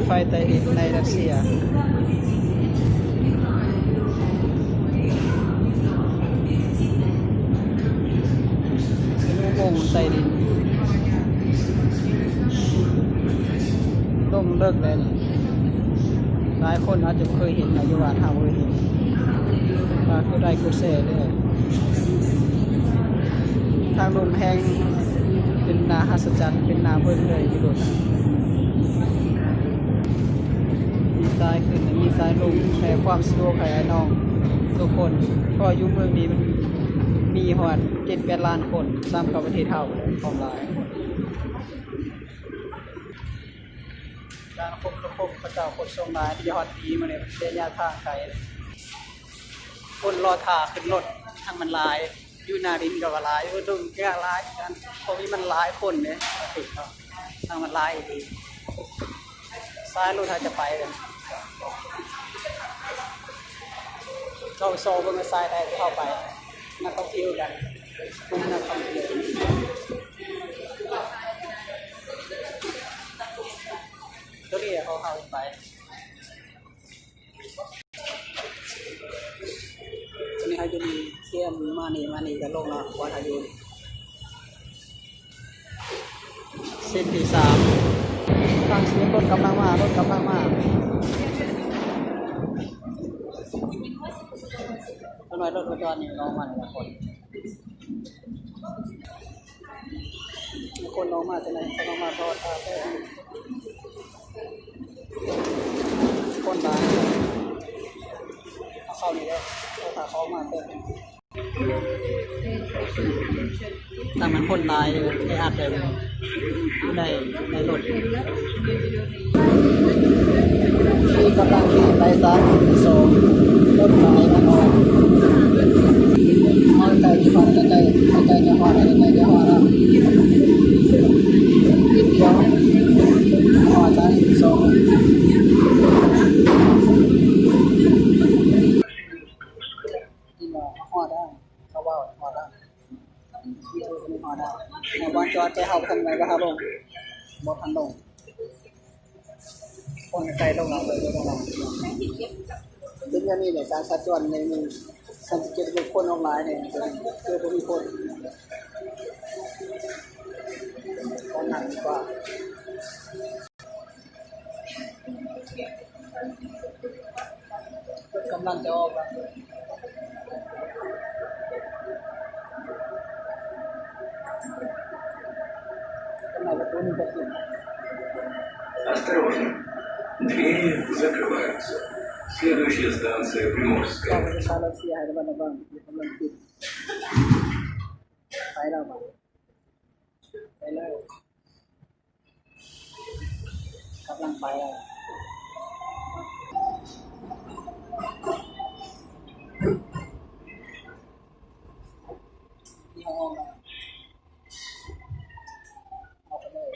ໄຟໃຕ້ດິນໃນຣັດເຊຍ. ອຸໂມງໃຕ້ດິນ ລົງເລິກແລ້ວນີ້. ຫຼາຍຄົນອາດຈະເຄີຍເຫັນ ແຕ່ຢູ່ບ້ານເຮົາບໍ່ເຄີຍເຫັນ. ຝາກກົດໄລກົດແຊເດີ. ທາງລົງແຮງເປັນໜ້າອັດສະຈັນ ເປັນໜ້າເບິ່ງເລີຍຢູ່ໂລດ. ມີສາຍຂຶ້ນ ມີສາຍລົງ ໃຫ້ຄວາມສະດວກໃຫ້ອ້າຍນ້ອງທຸກຄົນ ເພາະຢູ່ເມືອງນີ້ມັນມີຮອດເຈັດແປດລ້ານຄົນ ສ່ຳກັບປະເທດເຮົາ ຄວາມຫຼາຍຄົນ. ການຄົນ ຄົນ ເຂົາເຈົ້າຂົນສົ່ງຫຼາຍ ທີ່ຮອດປີມານີ້ ໄລຍະທາງໄກ ຄົນລໍຖ້າຂຶ້ນລົດ ທັງມັນຫຼາຍ. ຢູ່ໜ້າດິນກໍວ່າຫຼາຍ ຢູ່ເທິງກໍຫຼາຍຄືກັນ ເພາະມີມັນຫຼາຍຄົນເດ້ ເນາະ ທັງມັນຫຼາຍອີ່ຫຼີ. ສາຍລົດເຮົາຈະໄປກັນ ເຮົາຊອກເບິ່ງວ່າສາຍໃດທີ່ເຮົາໄປ ນັກທ່ອງທ່ຽວກັນ ກຸ່ມນັກທ່ອງທ່ຽວ. ໂຕນີ້ເຮົາ ເຮົາໄປ ອັນນີ້ເຮົາຢູ່ນີ້ ເຊຍມານີ້ ມານີ້ກໍລົງເນາະ ບ່ອນເຮົາຢູ່. ເສັ້ນທີສາມ ຟັງສຽງລົດກຳລັງມາ ລົດກຳລັງມາ. ເດັກນ້ອຍລົດມາຈອດນີ້ ນ້ອງມາແລ້ວຄົນ. ຄົນອອກມາຈັ່ງໃດ ຄົນອອກມາທອດ ອ່າ ແຕ່ຄົນຫຼາຍ ເອົາເຂົ້ານີ້ແຫຼະ ເຂົາຖ້າເຂົາອອກມາເຕີມ. ທາງນັ້ນຄົນຫຼາຍ ແອອັດເລີຍ ຢູ່ໃນ ໃນລົດ. ທີ່ກຳລັງຂີ່ໄປສາຍທີສອງ ລົດຫຼາຍນະຄອນ. ເຮົາໃກ້ຈະຮອດ ໃກ້ ໃກ້ຈະຮອດ ໃກ້ຈະຮອດແລ້ວ ນິດດຽວ ຮອດສາຍທີສອງ. ທີ່ວ່າຮອດແລ້ວ ເຂົາເວົ້າຮອດແລ້ວ ຮອດແລ້ວ ແຕ່ບ່ອນຈອດ ແຕ່ເຮົາບໍ່ທັນໄດ້ ເຮົາລົງ ບໍ່ທັນລົງ. ຄົນໃກ້ລົງແລ້ວ ເລີຍລົງແລ້ວ. ເປັນແນວນີ້ແຫຼະ ການສັນຈອນໃນມື້ ສາມສິບເຈັດ ຄົນອອກຫຼາຍແດ່ ຄືບໍ່ມີຄົນ ຄົນໜັກກວ່າ. ກຳລັງຈະອອກແລ້ວ ປະຕູນີ້ຈະປິດ. Осторожно, двери закрываются. Следующая станция Приморская. ເຈົ້າ ເປັນຊາວຣັດເຊຍໃຫ້ລະມັດລະວັງ ກຳລັງປິດ. ໄປແລ້ວ ໄປແລ້ວ. ກຳລັງໄປແລ້ວ ເຮົາອອກແລ້ວ ອອກໄປເລີຍ.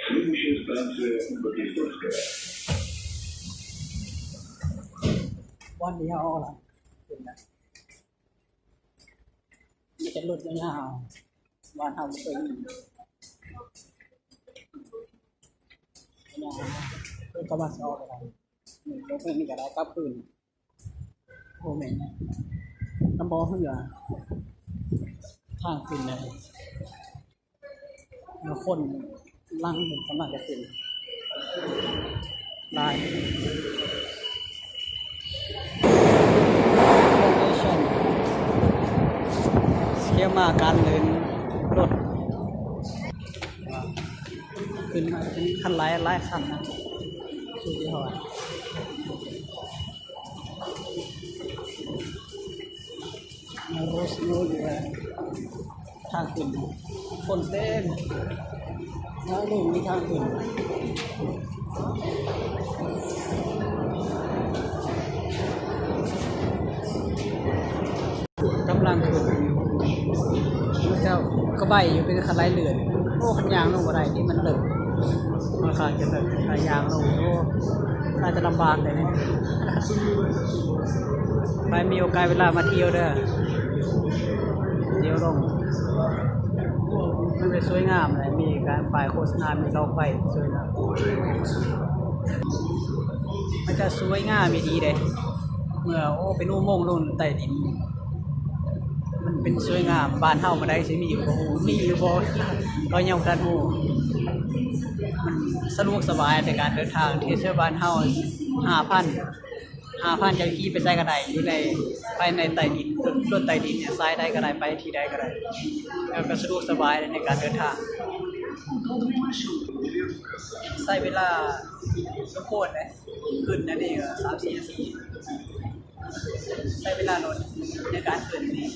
ວັນນີ້ເຮົາອອກແລ້ວ ເປັນນະ ມີແຕ່ລົດຍາວໆ. ບ້ານເຮົາບໍ່ເຄີຍມີ ເພິ່ນກໍວ່າຊິອອກໄປໄດ້ ລົດເພິ່ນນີ້ກໍໄດ້ກັບຄືນ. ໂອ້ແມ່ນ ລຳບໍ່ເຮືອ ທາງຂຶ້ນໄດ້ ແລ້ວຄົນ ຫຼັງເພິ່ນກຳລັງຈະຂຶ້ນຫຼາຍ. ເຂດມາການເດີນລົດ ຂຶ້ນມາເປັນຄັນຫຼາຍ ຫຼາຍຄັນນະ ສຸດຍອດ. ແນວໂຣສໂຣດຢູ່ ທາງຂຶ້ນ ຄົນເຕັມ ທາງລົງມີທາງຂຶ້ນ ກຳລັງຂຶ້ນ ເຈົ້າກະໄບຢູ່ ເປັນຄັນໄລ່ເລື່ອນ. ໂອ້ ຄັນຍ່າງລົງບໍ່ໄດ້ ທີ່ມັນເລິກ ຂ້ອນຂ້າງຈະເລິກ ຖ້າຍ່າງລົງ ໂອ້ ໜ້າຈະລຳບາກເລີຍນີ້. ໃຜມີໂອກາດເວລາມາທ່ຽວເດີ ທ່ຽວລົງ ມັນຈະສວຍງາມແຫຼະ ມີການປ້າຍໂຄສະນາ ມີເສົາໄຟສວຍງາມ. ມັນຈະສວຍງາມອີ່ຫຼີເດ້ ເມື່ອ ໂອ້ ເປັນອຸໂມງລົງໃຕ້ດິນ ມັນເປັນສວຍງາມ. ບ້ານເຮົາບັນໄດຊິມີຢູ່ບໍ່ ມີຢູ່ບໍ່ ເຮົາຍັງບໍ່ທັນຮູ້. ມັນສະດວກສະບາຍໃນການເດີນທາງ ທີ່ເຊື່ອບ້ານເຮົາ ຫ້າພັນ ຫ້າພັນ ເຈົ້າຂີ່ໄປໃສກໍໄດ້ ຢູ່ໃນ ພາຍໃນໃຕ້ດິນ ລົດໃຕ້ດິນເນຍ ສາຍໃດກໍໄດ້ ໄປທີ່ໃດກໍໄດ້ ແລ້ວກໍສະດວກສະບາຍໃນການເດີນທາງ. ໃຊ້ເວລາສົມຄວນເດ້ ຂຶ້ນອັນນີ້ກໍສາມສີ່ນາທີ ໃຊ້ເວລາລົດໃນການຂຶ້ນນີ້